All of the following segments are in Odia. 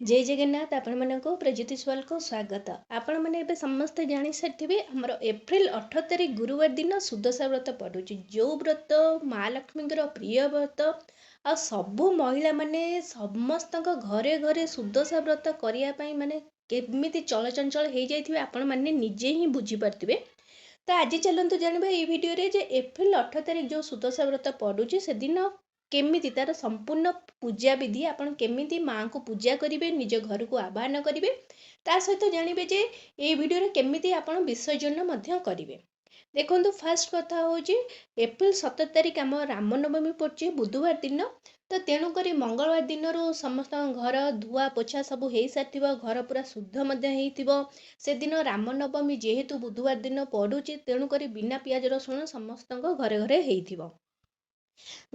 ଜୟ ଜଗନ୍ନାଥ। ଆପଣମାନଙ୍କୁ ପ୍ରଜ୍ୟୋତିଷ ୱାର୍ଲ୍ଡକୁ ସ୍ୱାଗତ। ଆପଣମାନେ ଏବେ ସମସ୍ତେ ଜାଣିସାରିଥିବେ, ଆମର ଏପ୍ରିଲ 18 ତାରିଖ ଗୁରୁବାର ଦିନ ସୁଦଶା ବ୍ରତ ପଡ଼ୁଛି, ଯେଉଁ ବ୍ରତ ମା ଲକ୍ଷ୍ମୀଙ୍କର ପ୍ରିୟ ବ୍ରତ। ଆଉ ସବୁ ମହିଳାମାନେ ସମସ୍ତଙ୍କ ଘରେ ଘରେ ସୁଦଶା ବ୍ରତ କରିବା ପାଇଁ ମାନେ କେମିତି ଚଳଚଞ୍ଚଳ ହେଇଯାଇଥିବେ, ଆପଣମାନେ ନିଜେ ହିଁ ବୁଝିପାରୁଥିବେ। ତ ଆଜି ଚାଲନ୍ତୁ ଜାଣିବା ଏଇ ଭିଡ଼ିଓରେ ଯେ ଏପ୍ରିଲ 18 ତାରିଖ ଯେଉଁ ସୁଦଶା ବ୍ରତ ପଡ଼ୁଛି, ସେଦିନ କେମିତି ତାର ସମ୍ପୂର୍ଣ୍ଣ ପୂଜା ବିଧି, ଆପଣ କେମିତି ମାଆଙ୍କୁ ପୂଜା କରିବେ, ନିଜ ଘରକୁ ଆବାହନ କରିବେ। ତା ସହିତ ଜାଣିବେ ଯେ ଏଇ ଭିଡ଼ିଓରେ କେମିତି ଆପଣ ବିସର୍ଜନ ମଧ୍ୟ କରିବେ। ଦେଖନ୍ତୁ, ଫାର୍ଷ୍ଟ କଥା ହେଉଛି ଏପ୍ରିଲ 17 ତାରିଖ ଆମ ରାମନବମୀ ପଡ଼ୁଛି ବୁଧବାର ଦିନ। ତ ତେଣୁକରି ମଙ୍ଗଳବାର ଦିନରୁ ସମସ୍ତଙ୍କ ଘର ଧୁଆ ପୋଛା ସବୁ ହେଇସାରିଥିବ, ଘର ପୁରା ଶୁଦ୍ଧ ମଧ୍ୟ ହେଇଥିବ। ସେଦିନ ରାମନବମୀ ଯେହେତୁ ବୁଧବାର ଦିନ ପଡ଼ୁଛି, ତେଣୁକରି ବିନା ପିଆଜ ରସୁଣ ସମସ୍ତଙ୍କ ଘରେ ଘରେ ହେଇଥିବ,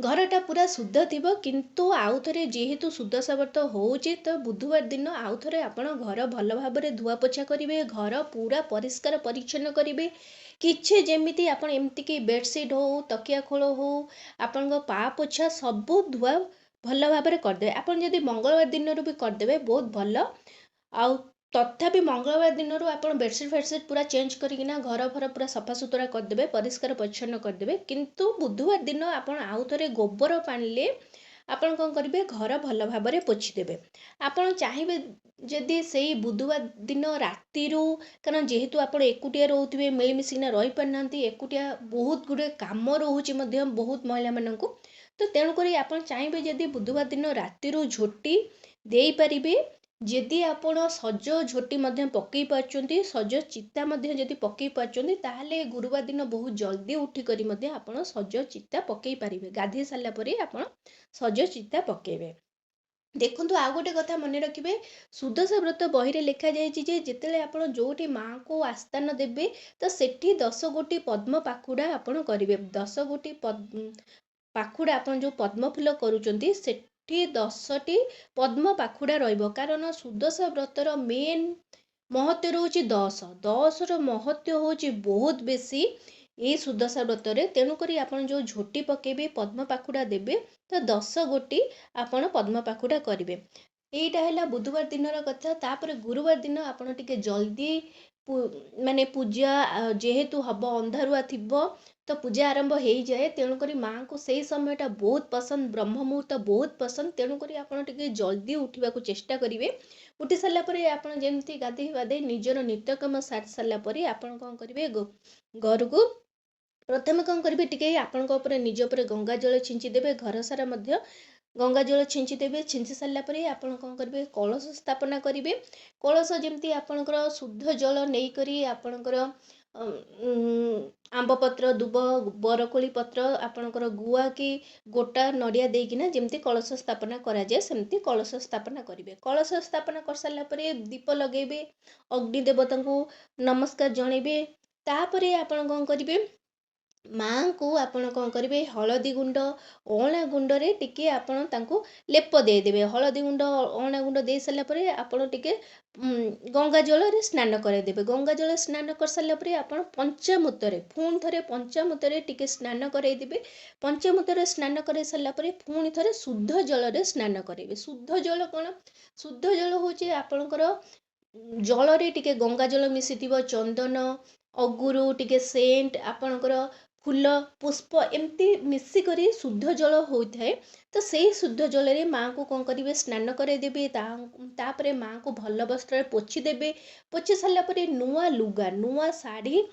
ଘରଟା ପୁରା ଶୁଦ୍ଧ ଥିବ। କିନ୍ତୁ ଆଉ ଥରେ ଯେହେତୁ ସୁଦଶା ବ୍ରତ ହେଉଛି, ତ ବୁଧବାର ଦିନ ଆଉ ଥରେ ଆପଣ ଘର ଭଲ ଭାବରେ ଧୁଆ ପୋଛା କରିବେ, ଘର ପୁରା ପରିଷ୍କାର ପରିଚ୍ଛନ୍ନ କରିବେ। କିଛି ଯେମିତି ଆପଣ ଏମିତିକି ବେଡ଼ସିଟ୍ ହଉ, ତକିଆ ଖୋଳ ହଉ, ଆପଣଙ୍କ ପା ପୋଛା ସବୁ ଧୁଆ ଭଲ ଭାବରେ କରିଦେବେ। ଆପଣ ଯଦି ମଙ୍ଗଳବାର ଦିନରୁ ବି କରିଦେବେ, ବହୁତ ଭଲ। ଆଉ ତଥାପି ମଙ୍ଗଳବାର ଦିନରୁ ଆପଣ ବେଡ଼ସିଟ୍ ଫେଡ଼ସିଟ୍ ପୁରା ଚେଞ୍ଜ କରିକିନା ଘର ଫର ପୁରା ସଫାସୁତୁରା କରିଦେବେ, ପରିଷ୍କାର ପରିଚ୍ଛନ୍ନ କରିଦେବେ। କିନ୍ତୁ ବୁଧବାର ଦିନ ଆପଣ ଆଉ ଥରେ ଗୋବର ପାଣିରେ ଆପଣ କ'ଣ କରିବେ? ଘର ଭଲ ଭାବରେ ପୋଛିଦେବେ। ଆପଣ ଚାହିଁବେ ଯଦି ସେଇ ବୁଧବାର ଦିନ ରାତିରୁ, କାରଣ ଯେହେତୁ ଆପଣ ଏକୁଟିଆ ରହୁଥିବେ, ମିଳିମିଶିକିନା ରହିପାରୁନାହାନ୍ତି, ଏକୁଟିଆ ବହୁତ ଗୁଡ଼ିଏ କାମ ରହୁଛି ମଧ୍ୟ ବହୁତ ମହିଳାମାନଙ୍କୁ, ତ ତେଣୁକରି ଆପଣ ଚାହିଁବେ ଯଦି ବୁଧବାର ଦିନ ରାତିରୁ ଝୋଟି ଦେଇପାରିବେ। ଯଦି ଆପଣ ସଜ ଝୋଟି ମଧ୍ୟ ପକାଇ ପାରୁଛନ୍ତି, ସଜ ଚିତା ମଧ୍ୟ ଯଦି ପକାଇ ପାରୁଛନ୍ତି, ତାହେଲେ ଗୁରୁବାର ଦିନ ବହୁତ ଜଲ୍ଦି ଉଠିକରି ମଧ୍ୟ ଆପଣ ସଜ ଚିତା ପକାଇ ପାରିବେ। ଗାଧୋଇ ସାରିଲା ପରେ ଆପଣ ସଜ ଚିତା ପକାଇବେ। ଦେଖନ୍ତୁ, ଆଉ ଗୋଟେ କଥା ମନେ ରଖିବେ, ସୁଦଶା ବ୍ରତ ବହିରେ ଲେଖାଯାଇଛି ଯେ ଯେତେବେଳେ ଆପଣ ଯେଉଁଠି ମାଆଙ୍କୁ ଆସ୍ଥାନ ଦେବେ, ତ ସେଠି 10 ଗୋଟି ପଦ୍ମ ପାଖୁଡ଼ା ଆପଣ କରିବେ। 10 ଗୋଟି ପାଖୁଡ଼ା, ଆପଣ ଯେଉଁ ପଦ୍ମ ଫୁଲ କରୁଛନ୍ତି, ସେଠି 10ଟି ପଦ୍ମ ପାଖୁଡ଼ା ରହିବ। କାରଣ ସୁଦଶା ବ୍ରତର ମେନ୍ ମହତ୍ଵ ରହୁଛି 10। 10ର ମହତ୍ଵ ହେଉଛି ବହୁତ ବେଶୀ ଏଇ ସୁଦଶା ବ୍ରତରେ। ତେଣୁକରି ଆପଣ ଯେଉଁ ଝୋଟି ପକାଇବେ, ପଦ୍ମ ପାଖୁଡ଼ା ଦେବେ, ତ 10 ଗୋଟି ଆପଣ ପଦ୍ମ ପାଖୁଡ଼ା କରିବେ। ଏଇଟା ହେଲା ବୁଧବାର ଦିନର କଥା। ତାପରେ ଗୁରୁବାର ଦିନ ଆପଣ ଟିକେ ଜଲ୍ଦି ମାନେ ପୂଜା ଯେହେତୁ ହବ, ଅନ୍ଧାରୁଆ ଥିବ, ତ ପୂଜା ଆରମ୍ଭ ହେଇଯାଏ। ତେଣୁକରି ମାଆଙ୍କୁ ସେଇ ସମୟଟା ବହୁତ ପସନ୍ଦ, ବ୍ରହ୍ମ ମୁହୂର୍ତ୍ତ ବହୁତ ପସନ୍ଦ। ତେଣୁକରି ଆପଣ ଟିକେ ଜଲ୍ଦି ଉଠିବାକୁ ଚେଷ୍ଟା କରିବେ। ଉଠି ସାରିଲା ପରେ ଆପଣ ଯେମିତି ଗାଧେଇ ବାଧେଇ ନିଜର ନିତ୍ୟକର୍ମ ସାରି ସାରିଲା ପରେ ଆପଣ କ'ଣ କରିବେ? ଘରକୁ ପ୍ରଥମେ କ'ଣ କରିବେ? ଟିକେ ଆପଣଙ୍କ ଉପରେ, ନିଜ ଉପରେ ଗଙ୍ଗା ଜଳ ଛିଞ୍ଚି ଦେବେ, ଘର ସାରା ମଧ୍ୟ ଗଙ୍ଗା ଜଳ ଛିଞ୍ଚି ଦେବେ। ଛିଞ୍ଚି ସାରିଲା ପରେ ଆପଣ କ'ଣ କରିବେ? କଳସ ସ୍ଥାପନା କରିବେ। କଳସ ଯେମିତି ଆପଣଙ୍କର ଶୁଦ୍ଧ ଜଳ ନେଇକରି ଆପଣଙ୍କର ଆମ୍ବ ପତ୍ର, ଦୁବ, ବରକୋଳି ପତ୍ର, ଆପଣଙ୍କର ଗୁଆ କି ଗୋଟା ନଡ଼ିଆ ଦେଇକିନା ଯେମିତି କଳସ ସ୍ଥାପନା କରାଯାଏ, ସେମିତି କଳସ ସ୍ଥାପନା କରିବେ। କଳସ ସ୍ଥାପନା କରିସାରିଲା ପରେ ଦୀପ ଲଗାଇବେ, ଅଗ୍ନି ଦେବତାଙ୍କୁ ନମସ୍କାର ଜଣାଇବେ। ତାପରେ ଆପଣ କ'ଣ କରିବେ? ମାଆଙ୍କୁ ଆପଣ କ'ଣ କରିବେ? ହଳଦୀ ଗୁଣ୍ଡ, ଅଁଳା ଗୁଣ୍ଡରେ ଟିକେ ଆପଣ ତାଙ୍କୁ ଲେପ ଦେଇଦେବେ। ହଳଦୀ ଗୁଣ୍ଡ, ଅଁଳା ଗୁଣ୍ଡ ଦେଇ ସାରିଲା ପରେ ଆପଣ ଟିକେ ଗଙ୍ଗା ଜଳରେ ସ୍ନାନ କରାଇଦେବେ। ଗଙ୍ଗା ଜଳରେ ସ୍ନାନ କରିସାରିଲା ପରେ ଆପଣ ପଞ୍ଚାମୃତରେ, ପୁଣି ଥରେ ପଞ୍ଚାମୃତରେ ଟିକେ ସ୍ନାନ କରାଇଦେବେ। ପଞ୍ଚାମୃତରେ ସ୍ନାନ କରାଇ ସାରିଲା ପରେ ପୁଣି ଥରେ ଶୁଦ୍ଧ ଜଳରେ ସ୍ନାନ କରାଇବେ। ଶୁଦ୍ଧ ଜଳ କ'ଣ? ଶୁଦ୍ଧ ଜଳ ହେଉଛି ଆପଣଙ୍କର ଜଳରେ ଟିକେ ଗଙ୍ଗା ଜଳ ମିଶିଥିବ, ଚନ୍ଦନ, ଅଗୁରୁ, ଟିକେ ସେଣ୍ଟ, ଆପଣଙ୍କର ଫୁଲ, ପୁଷ୍ପ ଏମିତି ମିଶିକରି ଶୁଦ୍ଧ ଜଳ ହୋଇଥାଏ। ତ ସେଇ ଶୁଦ୍ଧ ଜଳରେ ମାଆଙ୍କୁ କ'ଣ କରିବେ? ସ୍ନାନ କରାଇଦେବେ। ତାପରେ ମାଆଙ୍କୁ ଭଲ ବସ୍ତ୍ରରେ ପୋଛିଦେବେ। ପୋଛି ସାରିଲା ପରେ ନୂଆ ଲୁଗା, ନୂଆ ଶାଢ଼ୀ,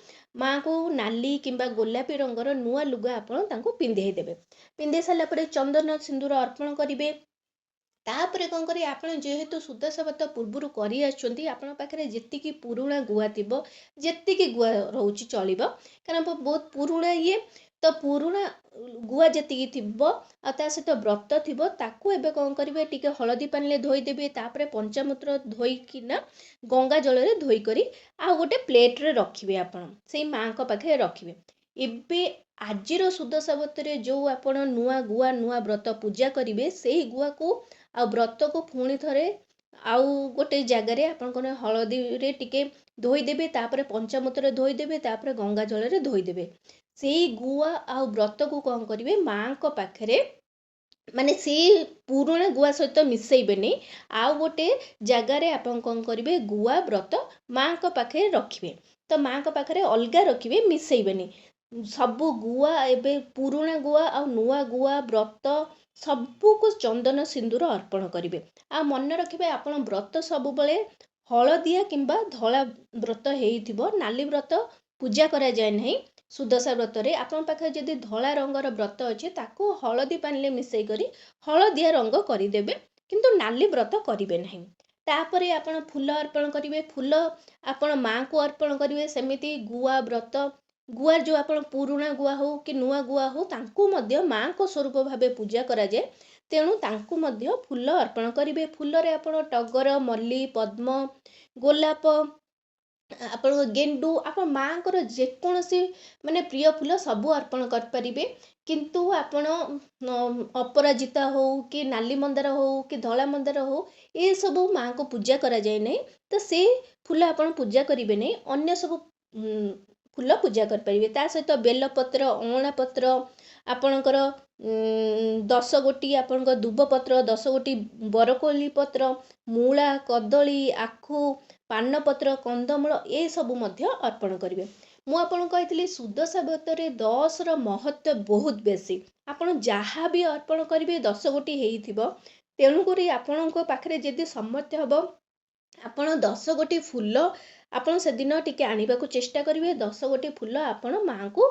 ମାଆଙ୍କୁ ନାଲି କିମ୍ବା ଗୋଲାପୀ ରଙ୍ଗର ନୂଆ ଲୁଗା ଆପଣ ତାଙ୍କୁ ପିନ୍ଧେଇ ଦେବେ। ପିନ୍ଧେଇ ସାରିଲା ପରେ ଚନ୍ଦନ ସିନ୍ଦୁର ଅର୍ପଣ କରିବେ। ତାପରେ କ'ଣ କରିବେ? ଆପଣ ଯେହେତୁ ସୁଦଶା ବ୍ରତ ପୂର୍ବରୁ କରି ଆସୁଛନ୍ତି, ଆପଣଙ୍କ ପାଖରେ ଯେତିକି ପୁରୁଣା ଗୁଆ ଥିବ, ଯେତିକି ଗୁଆ ରହୁଛି ଚଳିବ, କାରଣ ବହୁତ ପୁରୁଣା ଇଏ, ତ ପୁରୁଣା ଗୁଆ ଯେତିକି ଥିବ ଆଉ ତା ସହିତ ବ୍ରତ ଥିବ, ତାକୁ ଏବେ କ'ଣ କରିବେ? ଟିକେ ହଳଦୀ ପାଣିରେ ଧୋଇଦେବେ। ତାପରେ ପଞ୍ଚାମୃତ ଧୋଇକିନା ଗଙ୍ଗା ଜଳରେ ଧୋଇକରି ଆଉ ଗୋଟେ ପ୍ଲେଟ୍ରେ ରଖିବେ, ଆପଣ ସେଇ ମାଆଙ୍କ ପାଖରେ ରଖିବେ। ଏବେ ଆଜିର ସୁଦଶା ବ୍ରତରେ ଯେଉଁ ଆପଣ ନୂଆ ଗୁଆ, ନୂଆ ବ୍ରତ ପୂଜା କରିବେ, ସେଇ ଗୁଆକୁ ଆଉ ବ୍ରତକୁ ପୁଣି ଥରେ ଆଉ ଗୋଟେ ଜାଗାରେ ଆପଣଙ୍କର ହଳଦୀରେ ଟିକେ ଧୋଇଦେବେ, ତାପରେ ପଞ୍ଚାମୃତରେ ଧୋଇଦେବେ, ତାପରେ ଗଙ୍ଗା ଜଳରେ ଧୋଇଦେବେ। ସେଇ ଗୁଆ ଆଉ ବ୍ରତକୁ କ'ଣ କରିବେ? ମାଆଙ୍କ ପାଖରେ ମାନେ ସେଇ ପୁରୁଣା ଗୁଆ ସହିତ ମିଶାଇବେନି। ଆଉ ଗୋଟେ ଜାଗାରେ ଆପଣ କ'ଣ କରିବେ, ଗୁଆ ବ୍ରତ ମାଆଙ୍କ ପାଖରେ ରଖିବେ। ତ ମାଆଙ୍କ ପାଖରେ ଅଲଗା ରଖିବେ, ମିଶାଇବେନି। ସବୁ ଗୁଆ ଏବେ ପୁରୁଣା ଗୁଆ ଆଉ ନୂଆ ଗୁଆ ବ୍ରତ ସବୁକୁ ଚନ୍ଦନ ସିନ୍ଦୁର ଅର୍ପଣ କରିବେ। ଆଉ ମନେ ରଖିବେ, ଆପଣ ବ୍ରତ ସବୁବେଳେ ହଳଦିଆ କିମ୍ବା ଧଳା ବ୍ରତ ହେଇଥିବ। ନାଲି ବ୍ରତ ପୂଜା କରାଯାଏ ନାହିଁ ସୁଦଶା ବ୍ରତରେ। ଆପଣଙ୍କ ପାଖରେ ଯଦି ଧଳା ରଙ୍ଗର ବ୍ରତ ଅଛି, ତାକୁ ହଳଦୀ ପାଣିରେ ମିଶାଇ କରି ହଳଦିଆ ରଙ୍ଗ କରିଦେବେ, କିନ୍ତୁ ନାଲି ବ୍ରତ କରିବେ ନାହିଁ। ତାପରେ ଆପଣ ଫୁଲ ଅର୍ପଣ କରିବେ। ଫୁଲ ଆପଣ ମାଆଙ୍କୁ ଅର୍ପଣ କରିବେ। ସେମିତି ଗୁଆ ବ୍ରତ, ଗୁଆ ଯେଉଁ ଆପଣ ପୁରୁଣା ଗୁଆ ହେଉ କି ନୂଆ ଗୁଆ ହେଉ, ତାଙ୍କୁ ମଧ୍ୟ ମାଆଙ୍କ ସ୍ୱରୂପ ଭାବେ ପୂଜା କରାଯାଏ। ତେଣୁ ତାଙ୍କୁ ମଧ୍ୟ ଫୁଲ ଅର୍ପଣ କରିବେ। ଫୁଲରେ ଆପଣ ଟଗର, ମଲ୍ଲି, ପଦ୍ମ, ଗୋଲାପ, ଆପଣଙ୍କ ଗେଣ୍ଡୁ, ଆପଣ ମାଆଙ୍କର ଯେକୌଣସି ମାନେ ପ୍ରିୟ ଫୁଲ ସବୁ ଅର୍ପଣ କରିପାରିବେ। କିନ୍ତୁ ଆପଣ ଅପରାଜିତା ହେଉ କି ନାଲି ମନ୍ଦାର ହେଉ କି ଧଳା ମନ୍ଦାର ହେଉ, ଏସବୁ ମାଆଙ୍କୁ ପୂଜା କରାଯାଏ ନାହିଁ। ତ ସେ ଫୁଲ ଆପଣ ପୂଜା କରିବେ ନାହିଁ, ଅନ୍ୟ ସବୁ ଫୁଲ ପୂଜା କରିପାରିବେ। ତା ସହିତ ବେଲପତ୍ର, ଅଁଳା ପତ୍ର, ଆପଣଙ୍କର 10 ଗୋଟି ଆପଣଙ୍କ ଦୁବପତ୍ର, 10 ଗୋଟି ବରକୋଳି ପତ୍ର, ମୂଳା, କଦଳୀ, ଆଖୁ, ପାନପତ୍ର, କନ୍ଦମୂଳ ଏସବୁ ମଧ୍ୟ ଅର୍ପଣ କରିବେ। ମୁଁ ଆପଣଙ୍କୁ କହିଥିଲି, ସୁଦଶା ବ୍ରତରେ 10ର ମହତ୍ତ୍ୱ ବହୁତ ବେଶୀ। ଆପଣ ଯାହା ବି ଅର୍ପଣ କରିବେ 10 ଗୋଟି ହେଇଥିବ। ତେଣୁକରି ଆପଣଙ୍କ ପାଖରେ ଯଦି ସମର୍ଥ ହେବ, ଆପଣ 10 ଗୋଟି ଫୁଲ ଆପଣ ସେଦିନ ଟିକେ ଆଣିବାକୁ ଚେଷ୍ଟା କରିବେ। 10 ଗୋଟି ଫୁଲ ଆପଣ ମାଆଙ୍କୁ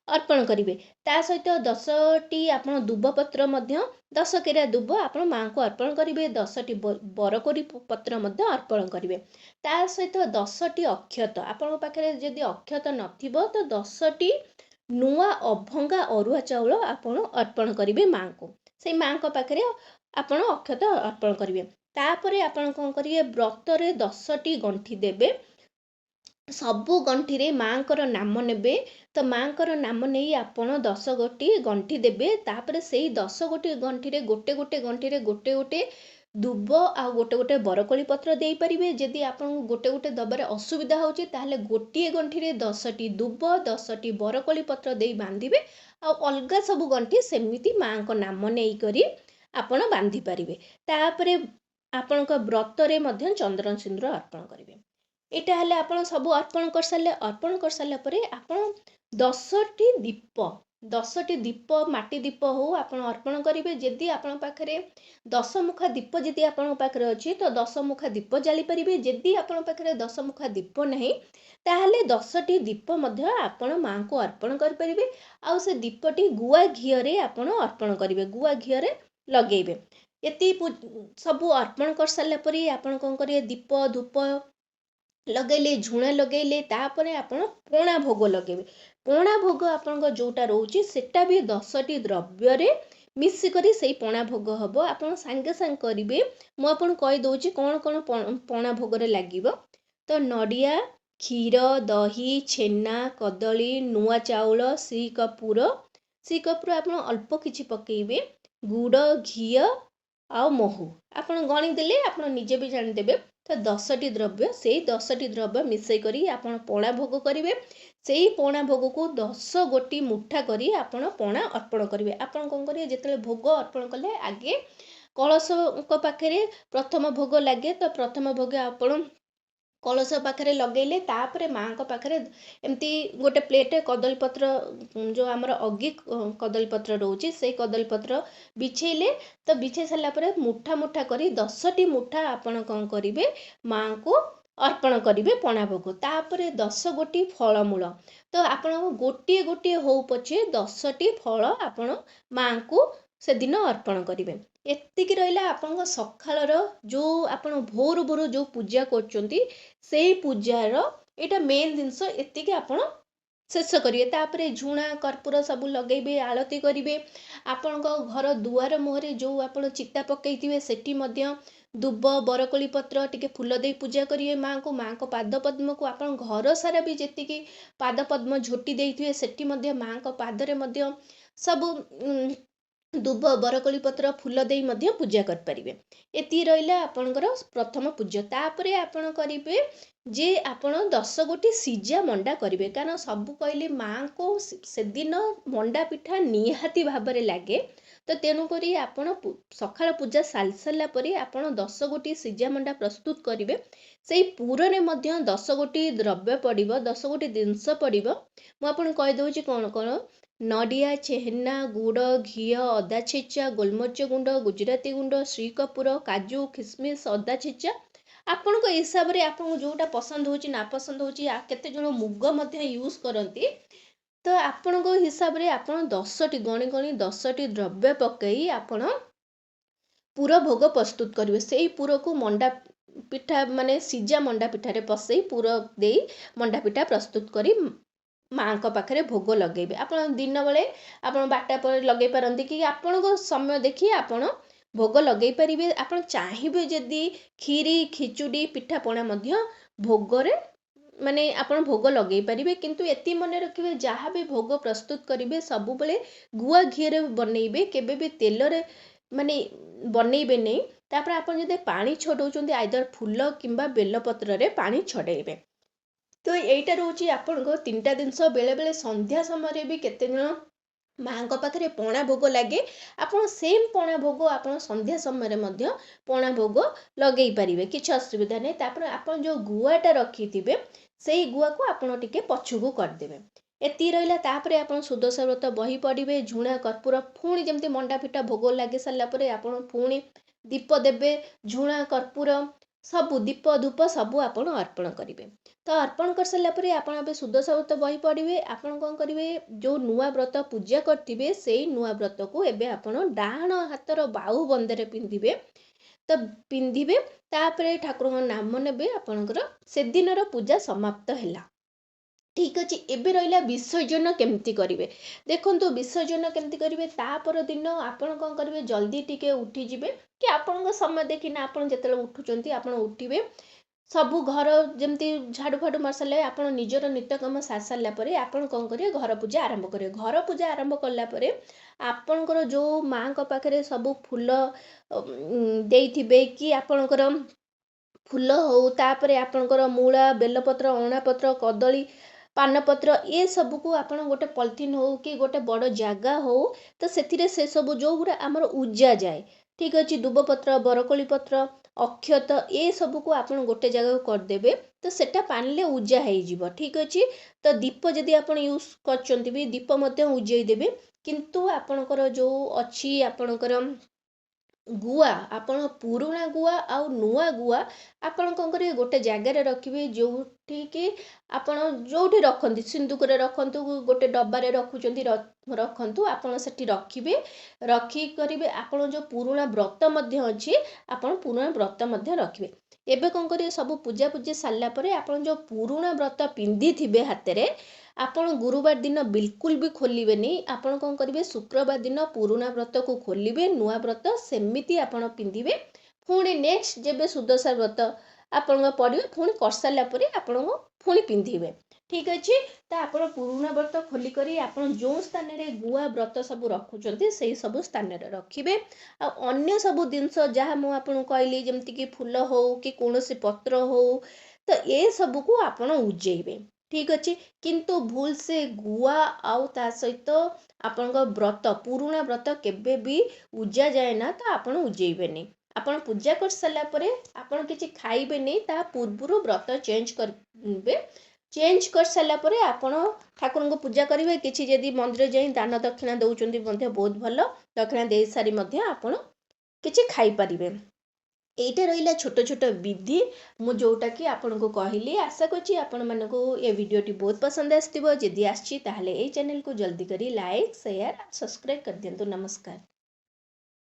ଅର୍ପଣ କରିବେ। ତା ସହିତ 10ଟି ଆପଣ ଦୁବପତ୍ର ମଧ୍ୟ, 10 କେରା ଦୁବ ଆପଣ ମାଆଙ୍କୁ ଅର୍ପଣ କରିବେ। 10ଟି ବରକୋଳି ପତ୍ର ମଧ୍ୟ ଅର୍ପଣ କରିବେ। ତା ସହିତ 10ଟି ଅକ୍ଷତ, ଆପଣଙ୍କ ପାଖରେ ଯଦି ଅକ୍ଷତ ନଥିବ ତ 10ଟି ନୂଆ ଅଭଙ୍ଗା ଅରୁଆ ଚାଉଳ ଆପଣ ଅର୍ପଣ କରିବେ ମାଆଙ୍କୁ। ସେଇ ମାଆଙ୍କ ପାଖରେ ଆପଣ ଅକ୍ଷତ ଅର୍ପଣ କରିବେ। ତାପରେ ଆପଣ କ'ଣ କରିବେ? ବ୍ରତରେ 10ଟି ଗଣ୍ଠି ଦେବେ। ସବୁ ଗଣ୍ଠିରେ ମାଆଙ୍କର ନାମ ନେବେ। ତ ମାଆଙ୍କର ନାମ ନେଇ ଆପଣ 10 ଗୋଟି ଗଣ୍ଠି ଦେବେ। ତାପରେ ସେଇ 10 ଗୋଟି ଗଣ୍ଠିରେ ଗୋଟେ ଗୋଟେ ଗଣ୍ଠିରେ ଗୋଟେ ଗୋଟେ ଦୁବ ଆଉ ଗୋଟେ ଗୋଟେ ବରକୋଳି ପତ୍ର ଦେଇପାରିବେ। ଯଦି ଆପଣଙ୍କୁ ଗୋଟେ ଗୋଟେ ଦେବାରେ ଅସୁବିଧା ହେଉଛି, ତାହେଲେ ଗୋଟିଏ ଗଣ୍ଠିରେ 10ଟି ଦୁବ, 10ଟି ବରକୋଳି ପତ୍ର ଦେଇ ବାନ୍ଧିବେ, ଆଉ ଅଲଗା ସବୁ ଗଣ୍ଠି ସେମିତି ମାଆଙ୍କ ନାମ ନେଇକରି ଆପଣ ବାନ୍ଧି ପାରିବେ। ତାପରେ ଆପଣଙ୍କ ବ୍ରତରେ ମଧ୍ୟ ଚନ୍ଦନ ସିନ୍ଦୁର ଅର୍ପଣ କରିବେ। ଏଇଟା ହେଲେ ଆପଣ ସବୁ ଅର୍ପଣ କରିସାରିଲେ। ଅର୍ପଣ କରିସାରିଲା ପରେ ଆପଣ 10ଟି ଦୀପ, 10ଟି ଦୀପ, ମାଟି ଦୀପ ହେଉ, ଆପଣ ଅର୍ପଣ କରିବେ। ଯଦି ଆପଣଙ୍କ ପାଖରେ ଦଶମୁଖା ଦୀପ ଯଦି ଆପଣଙ୍କ ପାଖରେ ଅଛି, ତ ଦଶମୁଖା ଦୀପ ଜାଳିପାରିବେ। ଯଦି ଆପଣଙ୍କ ପାଖରେ ଦଶମୁଖା ଦୀପ ନାହିଁ, ତାହେଲେ 10ଟି ଦୀପ ମଧ୍ୟ ଆପଣ ମାଆଙ୍କୁ ଅର୍ପଣ କରିପାରିବେ। ଆଉ ସେ ଦୀପଟି ଗୁଆ ଘିଅରେ ଆପଣ ଅର୍ପଣ କରିବେ, ଗୁଆ ଘିଅରେ ଲଗେଇବେ। ଏତିକି ସବୁ ଅର୍ପଣ କରିସାରିଲା ପରେ ଆପଣ କ'ଣ କରିବେ? ଦୀପ ଧୂପ ଲଗେଇଲେ, ଝୁଣା ଲଗେଇଲେ, ତାପରେ ଆପଣ ପଣା ଭୋଗ ଲଗେଇବେ। ପଣା ଭୋଗ ଆପଣଙ୍କ ଯେଉଁଟା ରହୁଛି, ସେଟା ବି 10ଟି ଦ୍ରବ୍ୟରେ ମିଶିକରି ସେଇ ପଣା ଭୋଗ ହେବ। ଆପଣ ସାଙ୍ଗେ ସାଙ୍ଗେ କରିବେ। ମୁଁ ଆପଣଙ୍କୁ କହିଦେଉଛି କ'ଣ କ'ଣ ପଣା ଭୋଗରେ ଲାଗିବ। ତ ନଡ଼ିଆ, କ୍ଷୀର, ଦହି, ଛେନା, କଦଳୀ, ନୂଆ ଚାଉଳ, ଶ୍ରୀକର୍ପୂର, ଶ୍ରୀକର୍ପୂର ଆପଣ ଅଳ୍ପ କିଛି ପକାଇବେ, ଗୁଡ଼, ଘିଅ ଆଉ ମହୁ। ଆପଣ ଗଣିଦେଲେ ଆପଣ ନିଜେ ବି ଜାଣିଦେବେ। ତ 10ଟି ଦ୍ରବ୍ୟ, ସେଇ 10ଟି ଦ୍ରବ୍ୟ ମିଶାଇ କରି ଆପଣ ପଣା ଭୋଗ କରିବେ। ସେଇ ପଣା ଭୋଗକୁ 10 ଗୋଟି ମୁଠା କରି ଆପଣ ପଣା ଅର୍ପଣ କରିବେ। ଆପଣ କ'ଣ କରିବେ? ଯେତେବେଳେ ଭୋଗ ଅର୍ପଣ କଲେ, ଆଗେ କଳସଙ୍କ ପାଖରେ ପ୍ରଥମ ଭୋଗ ଲାଗେ। ତ ପ୍ରଥମ ଭୋଗ ଆପଣ କଳସ ପାଖରେ ଲଗେଇଲେ, ତାପରେ ମାଆଙ୍କ ପାଖରେ ଏମିତି ଗୋଟେ ପ୍ଲେଟ୍ରେ କଦଳୀପତ୍ର, ଯେଉଁ ଆମର ଅଗି କଦଳୀପତ୍ର ରହୁଛି, ସେଇ କଦଳୀପତ୍ର ବିଛେଇଲେ। ତ ବିଛେଇ ସାରିଲା ପରେ ମୁଠା ମୁଠା କରି 10ଟି ମୁଠା ଆପଣ କ'ଣ କରିବେ? ମାଆଙ୍କୁ ଅର୍ପଣ କରିବେ ପଣା ଭୋଗ। ତାପରେ 10 ଗୋଟି ଫଳମୂଳ, ତ ଆପଣ ଗୋଟିଏ ଗୋଟିଏ ହଉ ପଛେ 10ଟି ଫଳ ଆପଣ ମାଆଙ୍କୁ ସେଦିନ ଅର୍ପଣ କରିବେ। ଏତିକି ରହିଲା ଆପଣଙ୍କ ସକାଳର ଯେଉଁ ଆପଣ ଭୋରୁ ଭୋରୁ ଯେଉଁ ପୂଜା କରୁଛନ୍ତି, ସେଇ ପୂଜାର ଏଇଟା ମେନ୍ ଜିନିଷ। ଏତିକି ଆପଣ ଶେଷ କରିବେ। ତାପରେ ଝୁଣା କର୍ପୂର ସବୁ ଲଗେଇବେ, ଆଳତି କରିବେ। ଆପଣଙ୍କ ଘର ଦୁଆର ମୁହଁରେ ଯେଉଁ ଆପଣ ଚିତା ପକାଇଥିବେ, ସେଠି ମଧ୍ୟ ଦୁବ, ବରକୋଳି ପତ୍ର, ଟିକେ ଫୁଲ ଦେଇ ପୂଜା କରିବେ ମାଆଙ୍କୁ, ମାଆଙ୍କ ପାଦ ପଦ୍ମକୁ। ଆପଣ ଘର ସାରା ବି ଯେତିକି ପାଦ ପଦ୍ମ ଝୋଟି ଦେଇଥିବେ, ସେଠି ମଧ୍ୟ ମାଆଙ୍କ ପାଦରେ ମଧ୍ୟ ସବୁ ଦୁବ, ବରକୋଳି ପତ୍ର, ଫୁଲ ଦେଇ ମଧ୍ୟ ପୂଜା କରିପାରିବେ। ଏତିକି ରହିଲା ଆପଣଙ୍କର ପ୍ରଥମ ପୂଜା। ତାପରେ ଆପଣ କରିବେ ଯେ ଆପଣ 10 ଗୋଟି ସିଝା ମଣ୍ଡା କରିବେ, କାରଣ ସବୁ କହିଲେ ମାଆଙ୍କୁ ସେଦିନ ମଣ୍ଡା ପିଠା ନିହାତି ଭାବରେ ଲାଗେ। ତ ତେଣୁକରି ଆପଣ ସକାଳ ପୂଜା ସାରି ସାରିଲା ପରେ ଆପଣ 10 ଗୋଟି ସିଝା ମଣ୍ଡା ପ୍ରସ୍ତୁତ କରିବେ। ସେଇ ପୁରରେ ମଧ୍ୟ 10 ଗୋଟି ଦ୍ରବ୍ୟ ପଡ଼ିବ, 10 ଗୋଟି ଜିନିଷ ପଡ଼ିବ। ମୁଁ ଆପଣଙ୍କୁ କହିଦେଉଛି କ'ଣ କ'ଣ: ନଡ଼ିଆ, ଛେନା, ଗୁଡ଼, ଘିଅ, ଅଦା ଛେଚା, ଗୋଲମରିଚ ଗୁଣ୍ଡ, ଗୁଜୁରାତି ଗୁଣ୍ଡ, ଶ୍ରୀକର୍ପୂର, କାଜୁ, ଖିସମିସ୍, ଅଦା ଛେଚା। ଆପଣଙ୍କ ହିସାବରେ ଆପଣଙ୍କୁ ଯେଉଁଟା ପସନ୍ଦ ହେଉଛି, ନାପସନ୍ଦ ହେଉଛି। କେତେଜଣ ମୁଗ ମଧ୍ୟ ୟୁଜ୍ କରନ୍ତି। ତ ଆପଣଙ୍କ ହିସାବରେ ଆପଣ 10ଟି ଗଣି ଗଣି 10ଟି ଦ୍ରବ୍ୟ ପକାଇ ଆପଣ ପୁର ଭୋଗ ପ୍ରସ୍ତୁତ କରିବେ। ସେଇ ପୁରକୁ ମଣ୍ଡା ପିଠା, ମାନେ ସିଝା ମଣ୍ଡା ପିଠାରେ ପଶାଇ, ପୁର ଦେଇ ମଣ୍ଡା ପିଠା ପ୍ରସ୍ତୁତ କରି ମାଆଙ୍କ ପାଖରେ ଭୋଗ ଲଗାଇବେ। ଆପଣ ଦିନବେଳେ ଆପଣ 12ଟା ପରେ ଲଗାଇ ପାରନ୍ତି କି ଆପଣଙ୍କ ସମୟ ଦେଖି ଆପଣ ଭୋଗ ଲଗାଇ ପାରିବେ। ଆପଣ ଚାହିଁବେ ଯଦି କ୍ଷୀରି, ଖିଚୁଡ଼ି, ପିଠାପଣା ମଧ୍ୟ ଭୋଗରେ, ମାନେ ଆପଣ ଭୋଗ ଲଗାଇ ପାରିବେ। କିନ୍ତୁ ଏତିକି ମନେ ରଖିବେ, ଯାହା ବି ଭୋଗ ପ୍ରସ୍ତୁତ କରିବେ ସବୁବେଳେ ଗୁଆ ଘିଅରେ ବନେଇବେ, କେବେ ବି ତେଲରେ ମାନେ ବନେଇବେ ନାହିଁ। ତାପରେ ଆପଣ ଯଦି ପାଣି ଛଡ଼ଉଛନ୍ତି, ଆଇଦର ଫୁଲ କିମ୍ବା ବେଲପତ୍ରରେ ପାଣି ଛଡ଼େଇବେ। ତ ଏଇଟା ରହୁଛି ଆପଣଙ୍କ 3ଟା ଜିନିଷ। ବେଳେବେଳେ ସନ୍ଧ୍ୟା ସମୟରେ ବି କେତେଜଣ ମାଆଙ୍କ ପାଖରେ ପଣା ଭୋଗ ଲାଗେ। ଆପଣ ସେମ୍ ପଣା ଭୋଗ ଆପଣ ସନ୍ଧ୍ୟା ସମୟରେ ମଧ୍ୟ ପଣା ଭୋଗ ଲଗେଇ ପାରିବେ, କିଛି ଅସୁବିଧା ନାହିଁ। ତାପରେ ଆପଣ ଯେଉଁ ଗୁଆଟା ରଖିଥିବେ, ସେଇ ଗୁଆକୁ ଆପଣ ଟିକେ ପଛକୁ କରିଦେବେ। ଏତିକି ରହିଲା। ତାପରେ ଆପଣ ସୁଦଶା ବ୍ରତ ବହି ପଢ଼ିବେ, ଝୁଣା, କର୍ପୂର। ପୁଣି ଯେମିତି ମଣ୍ଡା ପିଠା ଭୋଗ ଲାଗି ସାରିଲା ପରେ ଆପଣ ପୁଣି ଦୀପ ଦେବେ, ଝୁଣା, କର୍ପୂର ସବୁ, ଦୀପ, ଧୂପ ସବୁ ଆପଣ ଅର୍ପଣ କରିବେ। ତ ଅର୍ପଣ କରିସାରିଲା ପରେ ଆପଣ ଏବେ ସୁଦଶା ବ୍ରତ ବହି ପଢ଼ିବେ। ଆପଣ କ'ଣ କରିବେ? ଯେଉଁ ନୂଆ ବ୍ରତ ପୂଜା କରିଥିବେ, ସେଇ ନୂଆ ବ୍ରତକୁ ଏବେ ଆପଣ ଡାହାଣ ହାତର ବାହୁ ବନ୍ଧରେ ପିନ୍ଧିବେ। ତ ପିନ୍ଧିବେ, ତାପରେ ଠାକୁରଙ୍କ ନାମ ନେବେ। ଆପଣଙ୍କର ସେଦିନର ପୂଜା ସମାପ୍ତ ହେଲା। ଠିକ୍ ଅଛି, ଏବେ ରହିଲା ବିସର୍ଜନ କେମିତି କରିବେ। ଦେଖନ୍ତୁ, ବିସର୍ଜନ କେମିତି କରିବେ। ତା ପରଦିନ ଆପଣ କ'ଣ କରିବେ? ଜଲ୍ଦି ଟିକେ ଉଠିଯିବେ କି ଆପଣଙ୍କ ସମୟ ଦେଖିନା ଆପଣ ଯେତେବେଳେ ଉଠୁଛନ୍ତି ଆପଣ ଉଠିବେ। ସବୁ ଘର ଯେମିତି ଝାଡ଼ୁ ଫାଡ଼ୁ ମାରି ସାରିଲେ, ଆପଣ ନିଜର ନିତ୍ୟକର୍ମ ସାରି ସାରିଲା ପରେ ଆପଣ କ'ଣ କରିବେ? ଘର ପୂଜା ଆରମ୍ଭ କରିବେ। ଘର ପୂଜା ଆରମ୍ଭ କଲା ପରେ ଆପଣଙ୍କର ଯେଉଁ ମାଆଙ୍କ ପାଖରେ ସବୁ ଫୁଲ ଦେଇଥିବେ କି ଆପଣଙ୍କର ଫୁଲ ହଉ, ତାପରେ ଆପଣଙ୍କର ମୂଳା, ବେଲପତ୍ର, ଅଁଳାପତ୍ର, କଦଳୀ, ପାନପତ୍ର, ଏସବୁକୁ ଆପଣ ଗୋଟେ ପଲିଥିନ୍ ହଉ କି ଗୋଟେ ବଡ଼ ଜାଗା ହଉ, ତ ସେଥିରେ ସେସବୁ ଯେଉଁଗୁଡ଼ା ଆମର ଉଜା ଯାଏ, ଠିକ୍ ଅଛି, ଦୁବପତ୍ର, ବରକୋଳି ପତ୍ର, ଅକ୍ଷତ, ଏସବୁକୁ ଆପଣ ଗୋଟେ ଜାଗାକୁ କରିଦେବେ। ତ ସେଟା ପାଣିରେ ଉଜା ହେଇଯିବ। ଠିକ୍ ଅଛି, ତ ଦୀପ ଯଦି ଆପଣ ୟୁଜ୍ କରିଛନ୍ତି ବି, ଦୀପ ମଧ୍ୟ ଉଜେଇ ଦେବେ। କିନ୍ତୁ ଆପଣଙ୍କର ଯେଉଁ ଅଛି ଆପଣଙ୍କର ଗୁଆ, ଆପଣ ପୁରୁଣା ଗୁଆ ଆଉ ନୂଆ ଗୁଆ ଆପଣ କ'ଣ କରିବେ? ଗୋଟେ ଜାଗାରେ ରଖିବେ, ଯେଉଁଠିକି ଆପଣ ଯେଉଁଠି ରଖନ୍ତି, ସିନ୍ଦୁକରେ ରଖନ୍ତୁ, ଗୋଟେ ଡବାରେ ରଖୁଛନ୍ତି ରଖନ୍ତୁ, ଆପଣ ସେଠି ରଖିବେ। ରଖି କରିବେ ଆପଣ ଯେଉଁ ପୁରୁଣା ବ୍ରତ ମଧ୍ୟ ଅଛି, ଆପଣ ପୁରୁଣା ବ୍ରତ ମଧ୍ୟ ରଖିବେ। ଏବେ କ'ଣ କରିବେ? ସବୁ ପୂଜାପୂଜି ସାରିଲା ପରେ ଆପଣ ଯେଉଁ ପୁରୁଣା ବ୍ରତ ପିନ୍ଧିଥିବେ ହାତରେ, ଆପଣ ଗୁରୁବାର ଦିନ ବିଲକୁଲ ବି ଖୋଲିବେନି। ଆପଣ କ'ଣ କରିବେ? ଶୁକ୍ରବାର ଦିନ ପୁରୁଣା ବ୍ରତକୁ ଖୋଲିବେ, ନୂଆ ବ୍ରତ ସେମିତି ଆପଣ ପିନ୍ଧିବେ। ପୁଣି ନେକ୍ସଟ ଯେବେ ସୁଦଶା ବ୍ରତ ଆପଣଙ୍କ ପଡ଼ିବ, ପୁଣି କରିସାରିଲା ପରେ ଆପଣଙ୍କୁ ପୁଣି ପିନ୍ଧିବେ। ଠିକ୍ ଅଛି, ତ ଆପଣ ପୁରୁଣା ବ୍ରତ ଖୋଲିକରି ଆପଣ ଯେଉଁ ସ୍ଥାନରେ ଗୁଆ, ବ୍ରତ ସବୁ ରଖୁଛନ୍ତି, ସେଇ ସବୁ ସ୍ଥାନରେ ରଖିବେ। ଆଉ ଅନ୍ୟ ସବୁ ଜିନିଷ ଯାହା ମୁଁ ଆପଣଙ୍କୁ କହିଲି, ଯେମିତିକି ଫୁଲ ହଉ କି କୌଣସି ପତ୍ର ହଉ, ତ ଏସବୁକୁ ଆପଣ ଉଜେଇବେ। ଠିକ୍ ଅଛି, କିନ୍ତୁ ଭୁଲ ସେ ଗୁଆ ଆଉ ତା ସହିତ ଆପଣଙ୍କ ବ୍ରତ, ପୁରୁଣା ବ୍ରତ କେବେ ବି ଉଜା ଯାଏ ନା। ତ ଆପଣ ଉଜେଇବେନି। ଆପଣ ପୂଜା କରିସାରିଲା ପରେ ଆପଣ କିଛି ଖାଇବେନି, ତା ପୂର୍ବରୁ ବ୍ରତ ଚେଞ୍ଜ କରିବେ। ଚେଞ୍ଜ କରିସାରିଲା ପରେ ଆପଣ ଠାକୁରଙ୍କୁ ପୂଜା କରିବେ। କିଛି ଯଦି ମନ୍ଦିର ଯାଇ ଦାନ ଦକ୍ଷିଣା ଦେଉଛନ୍ତି ମଧ୍ୟ ବହୁତ ଭଲ। ଦକ୍ଷିଣା ଦେଇସାରି ମଧ୍ୟ ଆପଣ କିଛି ଖାଇପାରିବେ। ଏଇଟା ରହିଲା ଛୋଟ ଛୋଟ ବିଧି, ମୁଁ ଯେଉଁଟାକି ଆପଣଙ୍କୁ କହିଲି। ଆଶା କରୁଛି ଆପଣମାନଙ୍କୁ ଏ ଭିଡ଼ିଓଟି ବହୁତ ପସନ୍ଦ ଆସିଥିବ। ଯଦି ଆସିଛି, ତାହେଲେ ଏଇ ଚ୍ୟାନେଲକୁ ଜଲ୍ଦି କରି ଲାଇକ୍, ସେୟାର ଆଉ ସବସ୍କ୍ରାଇବ୍ କରିଦିଅନ୍ତୁ। ନମସ୍କାର।